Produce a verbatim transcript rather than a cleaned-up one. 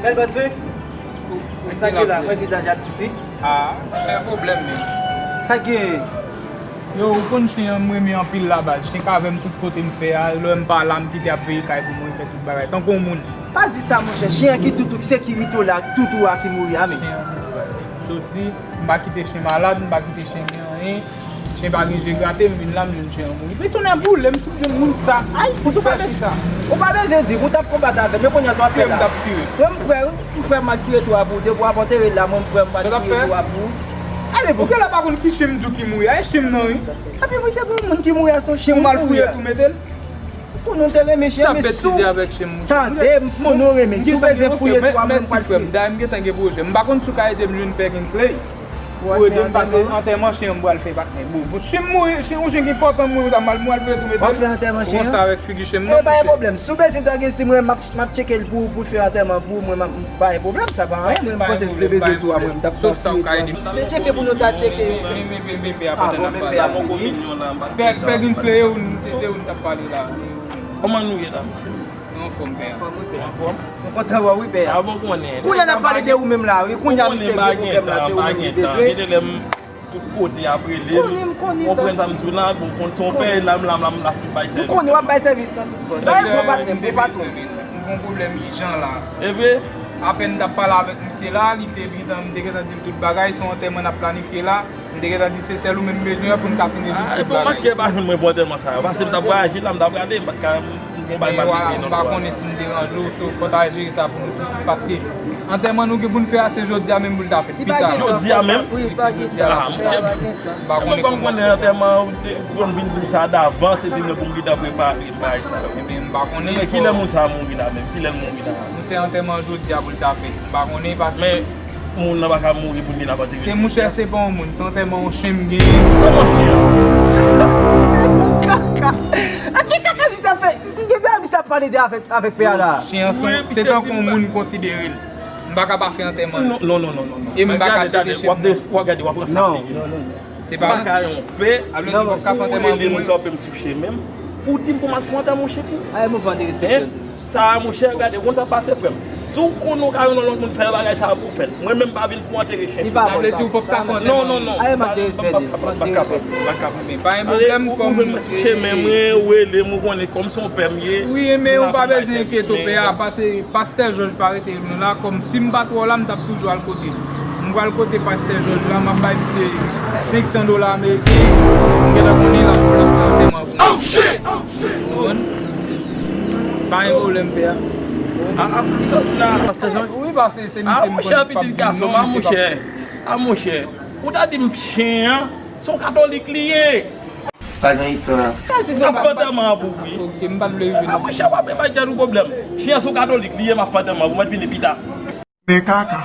Bèl bòs mwen. Sa gen la, mwen vizaj atistik. Ah, se yon pwoblèm men. Sa gen? Yo, ou konn chen an m renmen anpil la baz. Chen k avè m tout kote m fè a. Lè m pa la, m kite ap veye kay pou mwen fè tout bagay. Tankou yon moun. Pa di sa, monchè. Chen an ki tout, tout sekirite w la, tout ou a ki mouri a, men. Chen an mouri. Soti, m pa kite chen malad, m pa kite chen gen anyen. Chen pa gen je grate, m vin la, m jwenn chen an mouri. Men tonnè boule, m sot jwenn moun sa. Ay, fout ou pa bezwen. Ou pa bezwen di, ou t ap konbat avè m, men kounye a sa w ap fè la. M t ap tire. Mwen m prè, wi. M prè m al fouye tou a pou ou. Depi w ap antere l la, mwen m prè m al fouye tou a pou ou. Ale, bon. Ou genlè pa konn ki chen m di w ki mouri a, e chen m nan, wi. Epi, wi, se pou moun ki mouri a, se yon chen m mouri a. Ou mal fouye tou mete l? Pou nou te renmen chen, men sou. Sa betize avèk chen m, monchè. Tande, m konnen w renmen. Si w bezwen fouye tou a, mwen m pral fouye. Dayè, m gentan gen pwojè. M pa konn si w ka ede m jwenn Pè Kinsley. Pou ede m pase antèman chen an m pral fè patnè. Bon, bon, chen m mouri, chen yon chen ki enpòtan mouri, ta mal mwen al fè tou mete. W ap fè antèman chen an? Konsa avèk figi chen m nan. E pa gen pwoblèm. Si w bezwen Dog Esteem, mwen m ap, m ap tcheke l pou, pou l fè antèman pou mwen, m ap, pa gen pwoblèm, sa pa anyen. Mwen m panse si w te bezwen tou a, mwen m t ap fè. Sof sa w ka ede m. Se tcheke pou nou ta tcheke. Men, men, men, men, pè a pa tande n ap pale. Pè, Pè Kinsley, e ou n te, e ou n t ap pale la? Kòman nou ye la, mesye? Nou anfòm, pè a. Anfòm, wi, pè a. Anfòm? Nou kontan wè w, wi, pè a. A bon, konnen. Kounye a n ap pale de ou menm la, wi. Kounye a misye gen pwoblèm la, se ou menm li bezwen. Gen de lè m tout kote ap rele m. Konnen, m konnen sa. Konprann sa m di w la, bon, konn se yon pè, la m la, m la, m la, m bay sèvis. M konnen w ap bay sèvis nan tout bò. Sa e bon patnè m, bon patwon. M gon pwoblèm ijan la. E vre? Apèn m t ap pale avèk misye la, li te gentan, m te gentan di l tout bagay, se yon antèman n ap planifye la. M te gentan di se sèl ou menm m bezwen an pou n ka fini tout bagay. Ah, e bon, manke pa jwenn mwen pou antèman sa a. Paske m t ap vwayaje la, m t ap rale, m pa t ka, m gon bagay m ap regle non. M pa konnen si m deranje w, so fò w ta jere sa pou nou tout, paske antèman nou gen pou n fè a, se jodi a menm pou l ta fèt. Pita. Jodi a menm? Wi, pa gen tan. Ah, monchè. M pa konnen kòman. Mwen kòm konnen antèman, ou te konn vin di m sa davans, epi mwen pou m gentan prepare bagay sa yo. Ebyen, m pa konnen. Men kilè moun sa a mouri la menm? Kilè l mouri la? Nou fè antèman jodi a pou l ta fèt. M pa konnen paske. Men, moun nan pa ka mouri pou l vin ap antere l. Se monchè, se pa yon moun, se antèman yon chen m genyen. Kòman chen an? Kaka. An ki kaka misye ap fè? Depi a misye ap pale de avèk, avèk pè a la. Chen an se tankou yon moun m konsidere l. M pa ka pa fè antèman l. Non, non, non, non, non. E m pa ka trete chen m nan. W ap gade, w ap ranse figi. Non, non, non, non. Se pa ranse. M pa ka yon pè. Alò, ou p ap ka fè antèman pou mwen. Pou w rele m kanpe m sou chemen m, pou w di m pou m al fè yon antèman yon chen pou. Ay, mwen vande respekte l. Sa a, monchè, gade, ou konn sa k pase, frè m. Si w konnen w ka jwenn yon lòt moun fè bagay sa a pou w fè l. Mwen menm, m pa vin pou antere chen. Sa vle di ou p ap ka fè antèman? Non, non, non. M pa kapab, m pa kapab, m pa kapab. Men pa gen pwoblèm, kòm ou jwenn mwen sou chemen mwen, ou rele m, ou konnen kòm se yon pè m ye. Wi, men ou pa bezwen enkyete w, pè a, pase pastè Jòj pa rete lwen la, kòm si m pa t wè w la, m t ap toujou al kote l. M pral kote pastè Jòj la, m ap bay misye senk san dola ameriken, m gentan konnen l ap, l ap fè antèman pou mwen. Ou konprann? Pa gen pwoblèm, pè a. A, a, ki sa w di la, pastè Jòj? Wi, pase se misye m konn, m p ap di non, misye p ap. A, monchè, a, monchè. Ou ta di m chen an, se yon katolik li ye. Pa gen istwa. M ap fè antèman an pou ou, wi. Ok, m pa t vle rive nan. A, monchè, w ap bay tèt ou pwoblèm. Chen an se yon katolik li ye, m ap fè antèman an pou mwen vini pita. Men kaka.